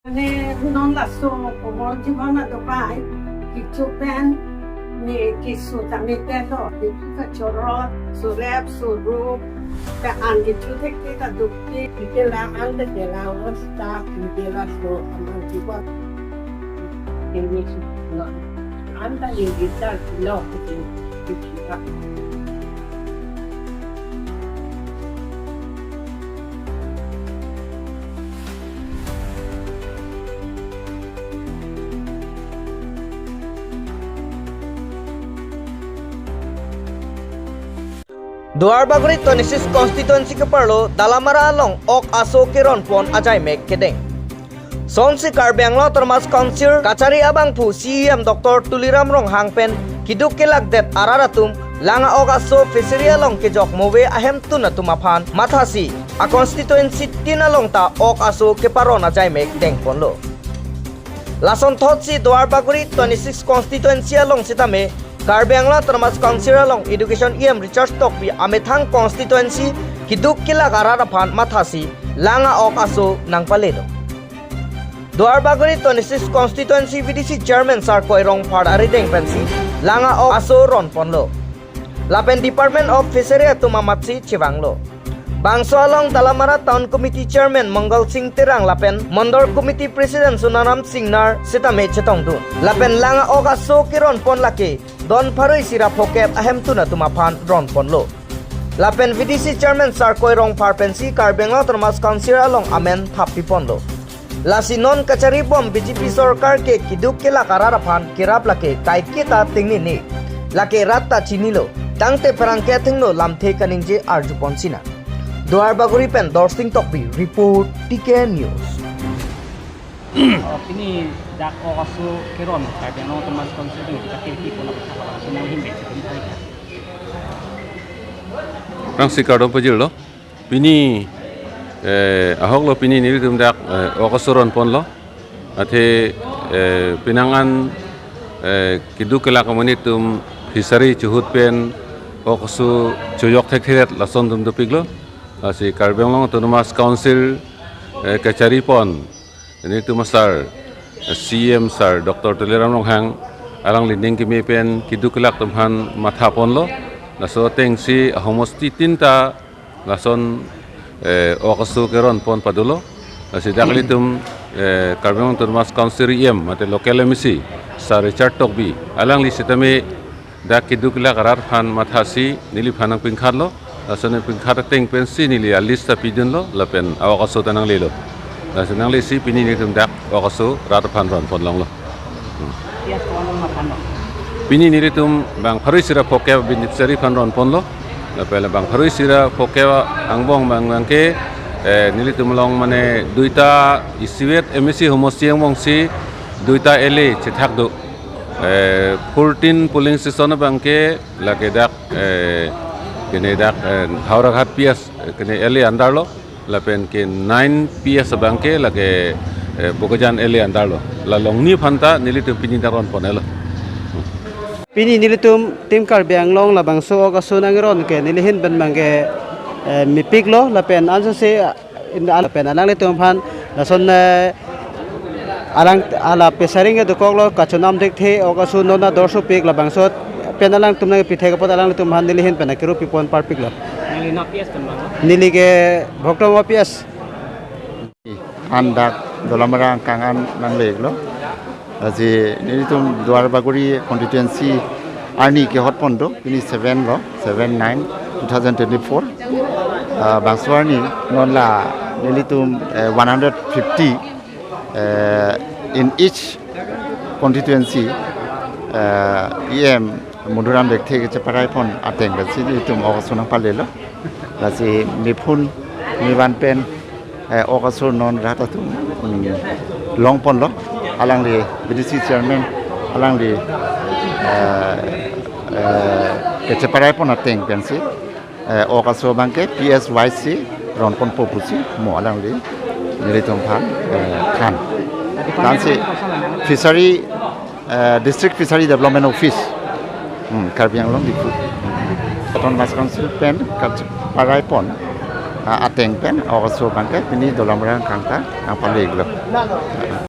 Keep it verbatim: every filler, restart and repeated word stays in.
Ne non laso komor jibon adobai, kecho pen ne keso tame te lo, kecho kachorot, surep, surup, ke an kecho thekthe kaduk ke, ke la an de ke la os ta, ke la so amang jibon. Ini si lo. An ta inggitar lo ke. Duarbagori twenty-six constituency keparlo Dalamara along ok aso keron pon ajaimek kedeng. Sonsi Karbi Anglong Autonomous Council kachari abangphu C E M Doctor Tuliram Ronghang pen keduk kelak det arat atum lang a-ok aso fishery along kejok move ahemtun atum aphan mathasi a constituency tin along ta ok aso keparon ajaimek dengponlo. Lasonthotsi Duarbagori twenty-six constituency along sitame Karbi Anglong Autonomous Council along Education E M Richard Tokbi amethang constituency keduk kelak arat aphan mathasi lang a-ok aso nangpalelo. Duarbagori twenty-six constituency V D C chairman Sar Koi Rongphar arideng pensi lang a-ok aso ronponlo. Lapen Department of Fishery atum amatsi chevanglo. Bangso along Dalamara Town Committee Chairman Mangal Singh Terang lapen Mandal Committee President Sonaram Singnar sitame chetongdun. Lapen lang a-ok aso keron pon lake don pharo isi ra phokep ahemtun atum aphan ronponlo. Lapen V D C Chairman Sar Koi Rongphar pensi Karbi Anglong Autonomous Council along amen thappiponlo. Lasi non kachari bom B J P sorkar ke keduk kelak arat aphan kerap lake kaiketa tingnini. Lake rat ta chinilo. Tangte pherangke athengno lamthe kaningje arjupon sinang. Duarbagori pen Dorsing Tokbi report, T K News. Oh, pini dak ok aso keron Karbi Anglong Autonomous Council pen kita kiri pon apa apa langsung nang himbek seperti tadi. Rang si kardom pajirlo. Pini, eh, ahoklo pini nelitum dak, eh, ok aso ronponlo. Athe, eh, penang an, eh, keduk kelak amonit atum fishery chehut pen ok aso chojok thekthedet lason atum dopiklo. Lasi Karbi Anglong Autonomous Council, eh, kachari pon nelitum asar, C E M sar Doctor Tuliram Ronghang alangli ning keme pen keduk kelak atum aphan mathaponlo. Laso atengsi ahomosti tin ta lason, eh, ok aso keron pon padolo. Lasi dak ilitum, eh, Karbi Anglong Autonomous Council E M mate local M A C Sar Richard Tokbi alangli sitame dak keduk kelak arat aphan mathasi neliphan nangpingkhatlo. Laso nangpingkhat ateng pensi neli a-list ta pidunlo lapen a-ok aso ta nanglelo. Laso nanglesi pini nelitum dak ok aso rat aphan ronpon longlo. Hmm. Pini nelitum bang pharo isi ra phokep beneficiary aphan ronponlo. Lapen bang pharo isi ra phokep angbong bang bangke, eh, nelitum along mane duita isivet M A C homosti angbongsi duita L A chethak do. Eh, fourteen polling station abangke lake dak, eh, kene dak, eh, Howraghat P S, eh, kene L A under lo, lapen ke nine P S abangke lake, eh, Bokajan L A under lo. La longni aphan ta nelitum pini dak ronponlo. Pini nelitum Team Karbi Anglong labangso ok aso nangron ke neli ahin pen abangke, eh, mepiklo lapen ansose in the lapen alanglitum aphan lason, eh, alang ala pesaring ke dokoklo kachonam thekthe ok aso non ador sopik labangso pen alangtum nangpithek apot alanglitum aphan neli ahin pen akiru pipon parpiklo. Neli na P S pen bang? Neli ke Bhoktong O P S. An dak Dolamara angkang an nanglelo. Aji nelitum Duarbagori constituency arni kehot pon do, pini seven lo, seven nine two thousand twenty-four. Ah, bangso arni non la nelitum, eh, one hundred fifty, eh, in each constituency, eh, E M Madhuram Lekthe kecheparai pon ateng pensi nelitum ok aso nangpalelo. Lasi mephun mevan pen, eh, ok aso non rat atum, mm, longponlo, alangli B D C chairman, alangli, eh, eh, kecheparai pon ateng pensi, eh, ok aso abangke P S Y C ronponpo pusi mo alangli nelitum aphan, eh, than. Thansi fishery, eh, District Fishery Development Office, hmm, Karbi Anglong Diphu, Autonomous Council pen kacheparai pon A-, ateng pen, ok aso abangke, pini Dolamara angkang ta, nangpale-iklo.